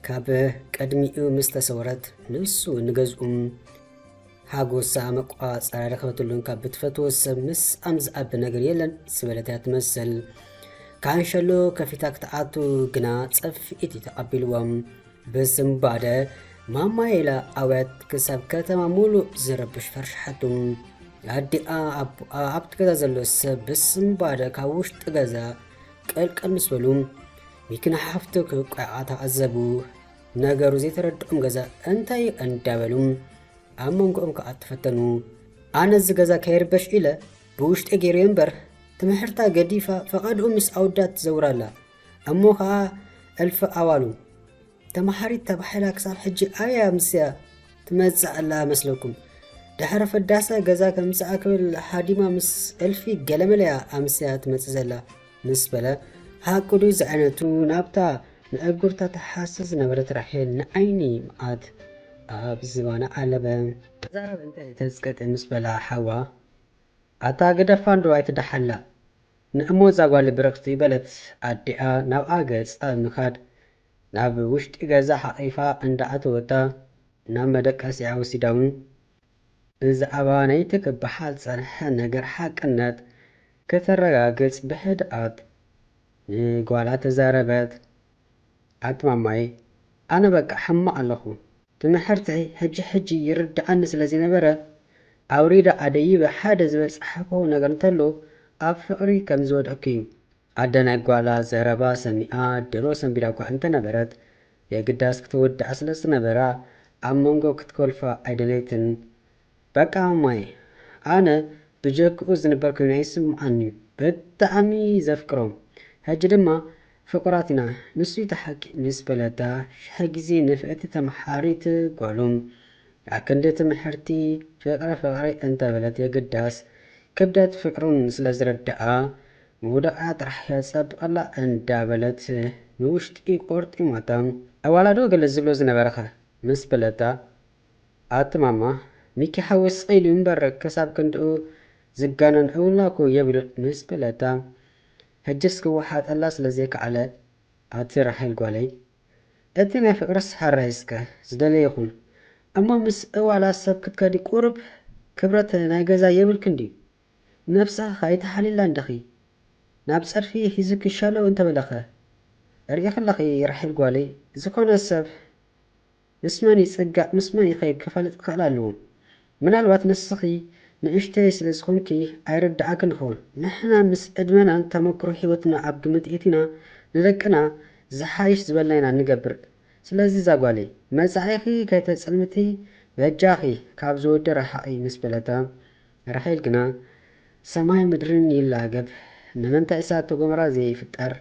ካብ ቅድሚኡ ምስ ተሰወረት፣ ንሱ ንገዝኡም ሓጎሳ መቋጸርያ ረኸበትሉን ካብ ብትፈትዎ ሰብ ምስኣም ዝኣቢ ነገር የለን ዝበለት እያ ትመስል። ካንሸሎ ከፊታ ክትኣቱ ግና ጸፍኢት እዩ ተቐቢልዎም። ብስምባደ ማማይ ኢላ ኣውያት ክሳብ ከተማ ሙሉእ ዝረብሽ ፈርሽሓቱ። ኣዲኣ ኣቦኣ ኣብቲ ገዛ ዘሎ ሰብ ብስምባደ ካብ ውሽጢ ገዛ ቀልቀል ምስ በሉ፣ ሚኪን ሓፍቱ ክቋዓ ተዓዘቡ። ነገሩ ዘይተረድኦም ገዛ እንታይ እዩ እንዳበሉ ኣብ መንጎኦም ክኣቱ ፈተኑ። ኣነ እዚ ገዛ ከይርበሽ ኢለ ብውሽጢ ገይረ እምበር፣ ትምሕርታ ገዲፋ ፈቓድኡ ምስ ኣወዳት ትዘውር ኣላ። እሞ ኸኣ እልፊ ኣዋሉ ተመሃሪት ተባሂላ ክሳብ ሕጂ ኣበይ ኣምስያ ትመጽእ ኣላ መስለኩም? ድሕሪ ፈዳሰ ገዛ ከምጽኣ ክብል ሃዲማ ምስ እልፊ ገለመለያ ኣምስያ ትመጽእ ዘላ ምስ በለ፣ ሓቁ ድዩ ዝዓይነቱ ናብታ ንእጉርታ ትሓስስ ዝነበረት ራሄል ንዓይኒ መዓት ኣብ ዝባና ኣለበ። ተዛረብ እንተ ተዝቀጥ ምስ በላ ሓዋ፣ ኣታ ግደፋ እንዶ ኣይትደሓላ። ንእሞ እዛ ጓል ብርኽቲ በለት ኣዲኣ ናብኣ ገጻ ምኻድ፣ ናብ ውሽጢ ገዛ ሓቒፋ እንዳኣተወታ ናብ መደቀሲኣ ወሲዳውን ብዛዕባ ናይቲ ክበሃል ዝጸንሐ ነገር ሓቅነት ከተረጋግጽ ብህድኣት ንጓላ ተዛረበት። ኣቲ ማማይ፣ ኣነ በቃ ሕማቕ ኣለኹ። ትምሕርተይ ሕጂ ሕጂ ይርድኣኒ ስለ ዘይነበረ፣ ኣውሪደ ኣደይበ ሓደ ዝበጻሕክዎ ነገር እንተሎ ኣብ ፍቕሪ ከም ዝወደቕኩ እዩ። ኣደ ናይ ጓላ ዘረባ ሰሚኣ ድሮ ሰንቢዳ እኳ እንተነበረት፣ የግዳስ ክትውድኣ ስለ ዝነበራ ኣብ መንጎ ክትኮልፋ ኣይደለየትን። በቃ እማይ፣ ኣነ ብጀክኡ ዝንበር ኮይኑ ኣይስምዓኒ፣ ብጣዕሚ ዘፍቅሮ። ሕጂ ድማ ፍቑራት ኢና፣ ንሱ እዩ እቲ ሓቂ ምስ በለታ፣ ሽሕ ግዜ ንፍዕቲ ተምሓሪት ጓሉ ኣክንዲ ትምሕርቲ ፍቕሪ ፍቕሪ እንተበለት የግዳስ ክብደት ፍቕሩን ስለ ዝረድኣ፣ ምውዳቓ ጥራሕ የጸብቐላ እንዳበለት ንውሽጢ ቆርጢማታ። ኣዋላዶ ገለ ዝብሎ ዝነበረኸ? ምስ በለታ፣ ኣቲ ማማ፣ ሚኪ ሓወይ ስቕ ኢሉ እምበር ክሳብ ክንድኡ ዝጋነን ዕውላኩ የብሉን ምስ በለታ፣ ሕጅስ ክወሓጠላ ስለ ዘይከኣለ፣ ኣቲ ራሄል ጓለይ፣ እቲ ናይ ፍቕርስ ሓራይ እስከ ዝደለየ ይኹን። እሞ ምስ እዋላ ሰብ ክትከዲ ቁሩብ ክብረት ናይ ገዛ የብልክን ድዩ? ነብስኺ ከይተሓልይላ እንዲኺ ናብ ጸድፊ ሒዙኪ ሸለው እንተበለኸ? ርኢኺ ኣለኺ ራሄል ጓለይ፣ ዝኾነ ሰብ ምስ መን ይጽጋዕ ምስ መን ይኸይድ ክፈልጥ ክኽእል ኣለዎ። ምናልባት ንስኺ ንእሽተይ ስለ ዝኾንኪ ኣይርድኣክን ይኸውን። ንሕና ምስ ዕድመናን ተመክሮ ህይወትና ኣብ ግምት ኣእቲና ንደቅና ዝሓይሽ ዝበልና ኢና ንገብር። ስለዚ እዛ ጓለይ መጻኢኺ ከይተጸልምቲ በጃኺ ካብዚ ወዲ ርሓቒ ምስ በለታ፣ ራሄል ግና ሰማይ ምድርን ይላገብ፣ ንምንታይ እሳተ ጎመራ ዘይፍጠር፣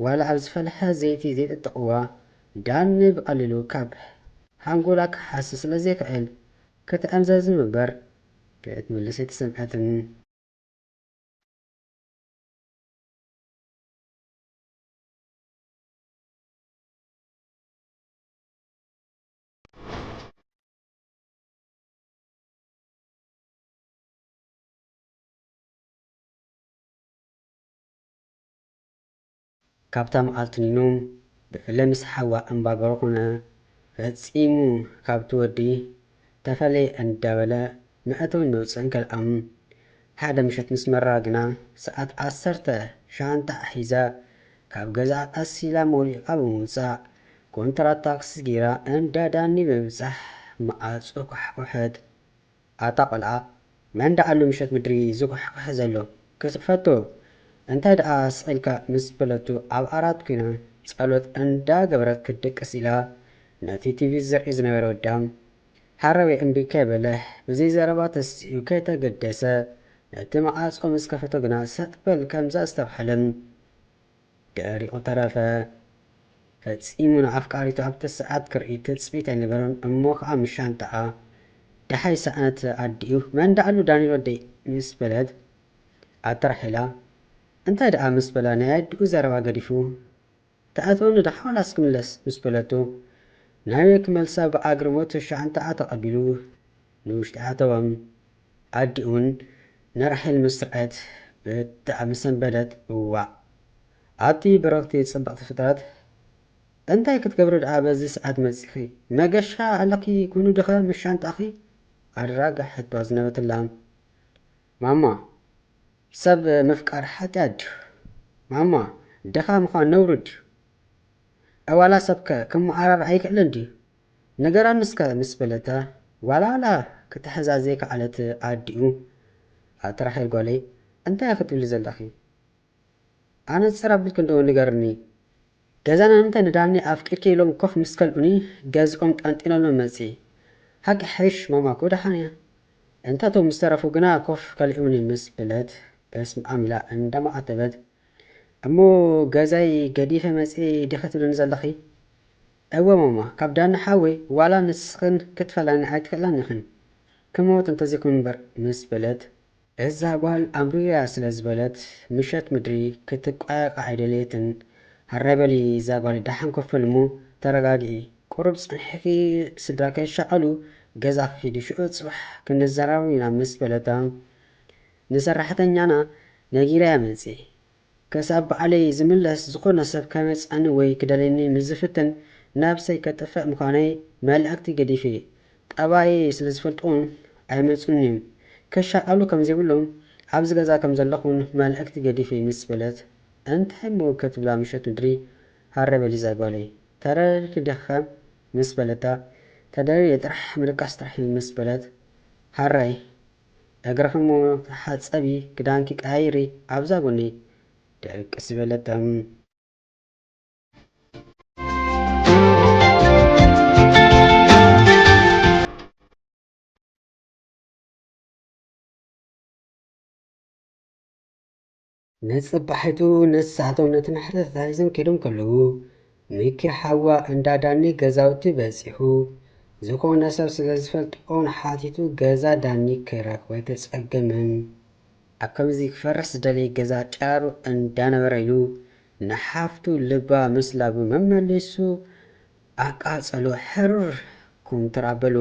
ዋላ ኣብ ዝፈልሐ ዘይቲ ዘይጥጥቕዋ ዳኒ ብቐሊሉ ካብ ሓንጎላ ክሓስብ ስለ ዘይክእል ክትዕምዘዝም እምበር ክትምልስ ኣይተሰምዐትን። ካብታ መዓልቲ ኒኑ ብፍላይ ምስ ሓዋ እምባገሮ ኮነ ፈጺሙ ካብቲ ወዲ ተፈለየ እንዳበለ መእተውን መውጽእን ከልኣም። ሓደ ምሸት ምስ መራ ግና ሰዓት ዓሰርተ ሻንጣ ሒዛ ካብ ገዛ ቀስ ኢላ ሞሊቓ ብምውጻእ ኮንትራት ታክሲ ገይራ እንዳ ዳኒ ብምብጻሕ መዓጹ ኳሕኮሐት። ኣታ ቆልዓ፣ መን ደኣ ኣሉ ምሸት ምድሪ ዝኹሕኩሕ ዘሎ? ክትፈቶ እንታይ ደኣ ስቕ ኢልካ ምስ በለቱ ኣብ ዓራት ኮይና ጸሎት እንዳ ገበረት ክትድቅስ ኢላ ነቲ ቲቪ ዝርኢ ዝነበረ ወዳ ሓረዌ እምቢ ከይበለ ብዘይ ዘረባ ተሲኡ ከይተገደሰ ነቲ መዓጾ ምስ ከፈቶ ግና ሰጥ በል ከምዛ ዝተባህለን ደሪቑ ተረፈ። ፈጺሙ ንኣፍቃሪቱ ኣብቲ ሰዓት ክርኢ ትጽቢት ኣይነበሮን እሞ ኸኣ ምስ ሻንጣኣ ደሓይ ሰኣነት ኣዲኡ መን ደኣሉ ዳንኤል ወደይ ምስ በለት ኣተራሒላ እንታይ ደኣ ምስ በላ ናይ ኣዲኡ ዘረባ ገዲፉ ትኣትወኒ ዶ ሓዋላስ ክምለስ ምስ በለቶ ናበይ ክመልሳ ብኣግርሞት ሻንጣኣ ተቐቢሉ ንውሽጢ ኣተወም። ኣዲኡን ንራሄል ምስ ረኣየት ብጣዕሚ ሰንበደት። እዋእ ኣቲ ብርኽቲ ጽብቕቲ ፍጥረት እንታይ ክትገብሪ ደኣ በዚ ሰዓት መጺኺ? መገሻ ኣለኺ ኩኑ ድኸ ምስ ሻንጣኺ? ኣድራጋ ሕቶ ኣዝነበትላ። ማማ፣ ሰብ ምፍቃር ሓጢኣት ድዩ? ማማ፣ ድኻ ምዃን ነውሪ ድዩ? ዋላ ሰብከ ክመዓራር ኣይክእልን ድዩ? ንገራኒ እስከ ምስ በለታ፣ ዋላላ ክትሕዛ ዘይከኣለት ኣዲኡ፣ ኣቲ ራሄል ጓለይ፣ እንታይ ክትብሊ ዘለኺ? ኣነጽር ኣቢልኪ እንዶ ንገርኒ። ገዛና እንተ ንዳኒ ኣፍቂርኪ ኢሎም ኮፍ ምስ ከልኡኒ፣ ገዝኦም ጠንጢነሎም መጺ። ሓቂ ሓይሽ ማማ እኮ ደሓን እያ። እንተ እቶም ዝተረፉ ግና ኮፍ ከሊኡኒ ምስ በለት፣ በስመ ኣም ኢላ እንዳማዓተበት፣ እሞ ገዛይ ገዲፈ መጺ ዲኺ ትብልኒ ዘለኺ? እወ ማማ፣ ካብ ዳኒ ሓወይ ዋላ ንስኽን ክትፈላኒ ኣይትኽእላን ኢኽን። ክመውት እንተዘይኮን እምበር ምስ በለት፣ እዛ ጓል ኣምሪራ ስለ ዝበለት፣ ምሸት ምድሪ ክትቋየቕ ኣይደለየትን። ሃራይ በሊ እዛ ጓል ደሓን ኮፍ በሊ እሞ ተረጋግኢ። ቁሩብ ጸኒሕኪ ስድራ ከይሻቐሉ ገዛ ክኺዲ፣ ሽዑ ጽባሕ ክንዘራረብ ኢና ምስ በለታ፣ ንሰራሕተኛና ነጊረያ መጽየ። ክሳብ ባዕለይ ዝምለስ ዝኾነ ሰብ ከመጽኣኒ ወይ ክደልየኒ ምስ ዝፍትን፣ ነብሰይ ከጥፍእ ምዃነይ መልእኽቲ ገዲፈ። ጠባየይ ስለ ዝፈልጥዎም ኣይመጹን እዮም። ክሻቐሉ ከም ዘይብሎም ኣብዚ ገዛ ከም ዘለኹን መልእኽቲ ገዲፈ ምስ በለት፣ እንታይ እሞ ክትብላ ምሸት ምድሪ ሃረ በሊ እዛ ጓለይ። ተደሪርኪ ዲኺ ምስ በለታ፣ ተደሪረ ጥራሕ ምድቃስ ጥራሕ እዩ ምስ በለት፣ ሃራይ እግርኺ እሞ ተሓጸቢ፣ ክዳንኪ ቀያይሪ፣ ኣብዛ ጎነይ ደቅስ በለታ። ንጽባሒቱ ንሳቶም ነቲ መሕረሲ ተታሒዞም ከይዶም ከለዉ፣ ሚኪ ሓዋ እንዳ ዳኒ ገዛውቲ በጺሑ፣ ዝኾነ ሰብ ስለ ዝፈልጦ ንሓቲቱ ገዛ ዳኒ ክረኽቦ ኣይተጸገመን። ኣብ ከምዚ ክፈርስ ዝደለየ ገዛ ጨራሩ እንዳነበረ ኢሉ ንሓፍቱ ልባ ምስላቡ መመሊሱ ኣቃጸሎ። ሕሩር ኩምትር ኣበሉ።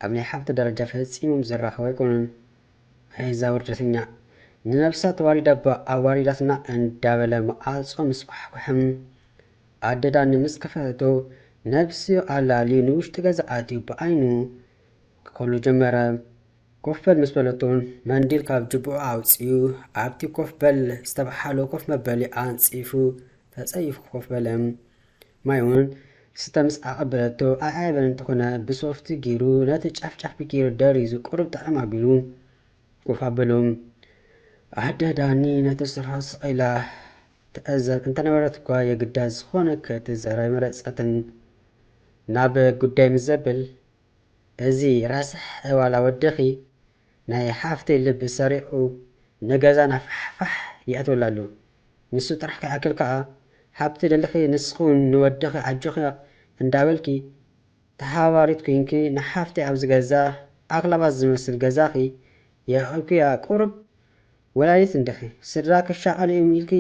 ኣብ ናይ ሓፍቱ ደረጃ ፈጺሞም ዝራኸቡ ኣይኮኑን። ኣይዛ ውርደተኛ ንነብሳ ተዋሪዳ እባ ኣዋሪዳትና እንዳበለ መዓጾ ምስ ኳሕኩሐም፣ ኣደ ዳኒ ምስ ከፈተቶ ነብስኡ ኣላልዩ ንውሽጢ ገዛ ኣትዩ ብዓይኑ ክኸሉ ጀመረ። ኮፍ በል ምስ በለቶ መንዲል ካብ ጅብኡ ኣውጺኡ ኣብቲ ኮፍ በል ዝተባህሎ ኮፍ መበሊ ኣንጺፉ ተጸይፉ ኮፍ በለ። ማይ እውን ስተ ምስ ኣቐበለቶ ኣዕበን እንተኾነ ብሶፍቲ ገይሩ ነቲ ጫፍ ጫፍ ገይሩ ደሪዙ ቁሩብ ጥዕም ኣቢሉ ኮፍ ኣበሎ። ኣደ ዳኒ ነቲ ስርሖ ስቕ ኢላ ትዕዘብ እንተነበረት እኳ የግዳ ዝኾነ ክትዛረብ ኣይመረጸትን። ናብ ጉዳይ ምስ ዘብል፣ እዚ ረሳሕ ዋላ ወድኺ ናይ ሓፍተይ ልቢ ሰሪቑ ንገዛና ፋሕፋሕ የእትወላ ኣሎ። ንሱ ጥራሕ ከይኣክል ከኣ፣ ሃብቲ ደሊኺ ንስኺ እውን ንወድኺ ኣጆኺ እንዳበልኪ ተሓባባሪት ኮይንኪ ንሓፍተይ ኣብዚ ገዛ ኣኽላባት ዝመስል ገዛኺ የእክብክያ። ቁሩብ ወላዲት እንዲኺ፣ ስድራ ክሻቐሉ እዮም ኢልኪ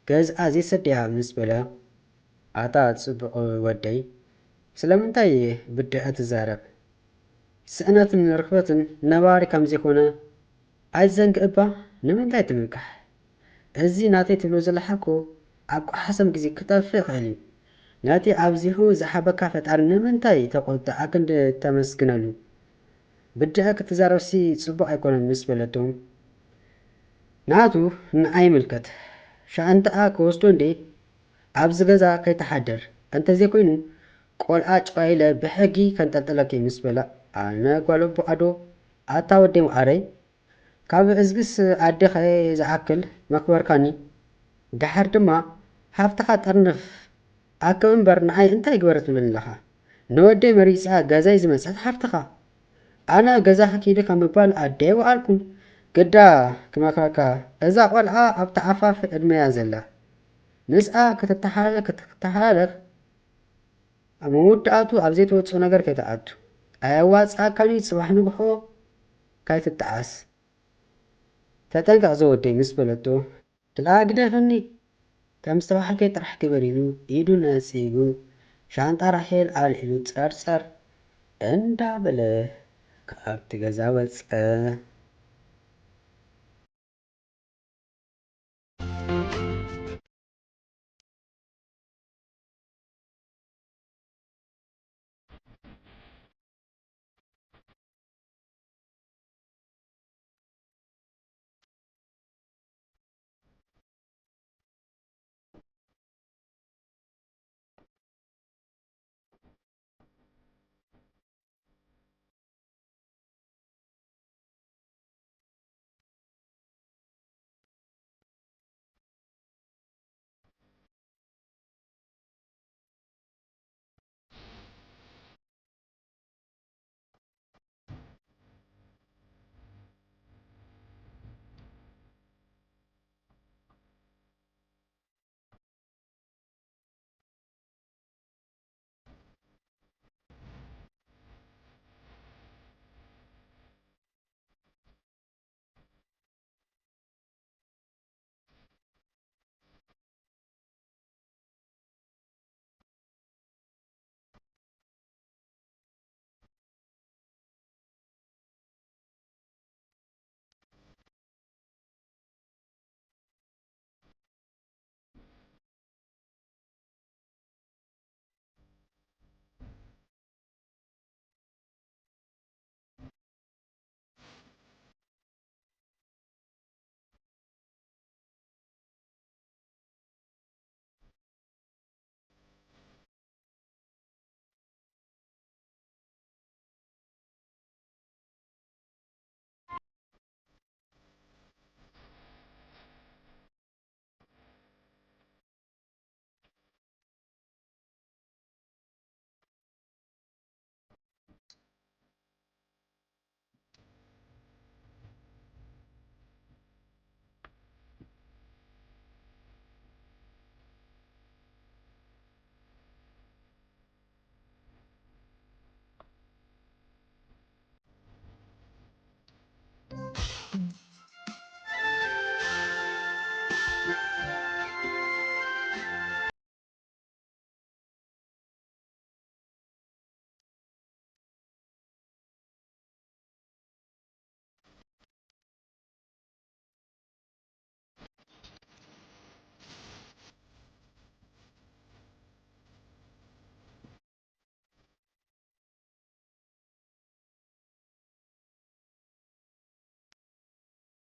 ገዝኣ ዘይሰድያ ምስ በለ፣ ኣታ ጽቡቕ ወደይ፣ ስለምንታይ ብድዐ ትዛረብ? ስእነትን ርኽበትን ነባሪ ከም ዘይኮነ ኣይትዘንግእ እባ። ንምንታይ ትምካሕ? እዚ ናተይ ትብሎ ዘለኻ እኮ ኣብ ቋሓሰም ግዜ ክጠፍእ ይኽእል እዩ። ነቲ ኣብዚሑ ዝሃበካ ፈጣሪ ንምንታይ ተቆጥዕ ኣክንዲ ተመስግነሉ? ብድዐ ክትዛረብሲ ጽቡቕ ኣይኮነን ምስ በለቶ፣ ናቱ ንዓይ ይምልከት። ሻንጣኣ ክወስዶ እንዴ ኣብዚ ገዛ ከይትሓድር፣ እንተዘይኮይኑ ቆልዓ ጨዋይለ ብሕጊ ከንጠልጥለኪ ምስ በላ፣ ኣነ ጓል ኣቦ ኣዶ፣ ኣታ ወደይ መዓረይ፣ ካብ እዝግስ ኣዴኸ ዝኣክል መኽበርካኒ። ደሓር ድማ ሃፍትኻ ጠርንፍ ኣክብ እምበር ንዓይ እንታይ ግበር ትብለኒ ኣለኻ? ንወደይ መሪጻ ገዛይ ዝመጸት ሃፍትኻ። ኣነ ገዛኺ ኪዲ ካብ ምባል ኣደይ ኣይወዓልኩን። ግዳ ክመኽረካ፣ እዛ ቆልዓ ኣብታ ዓፋፍ ዕድመያ ዘላ። ምስኣ ክትተሓላለኽ ክትተሓላለኽ ኣብ መወዳእቱ ኣብ ዘይትወጽኦ ነገር ከይትኣቱ። ኣየዋጽኣካን እዩ ጽባሕ ንግሆ ካይትጠዓስ። ተጠንቀቕ ዘወደይ ምስ በለቶ፣ ድኣ ግደፍኒ ከም ዝተባህልከይ ጥራሕ ግበር ኢሉ ኢዱ ነጺጉ ሻንጣ ራሄል ኣልዒሉ ጸርጸር እንዳበለ ካብቲ ገዛ ወጸ።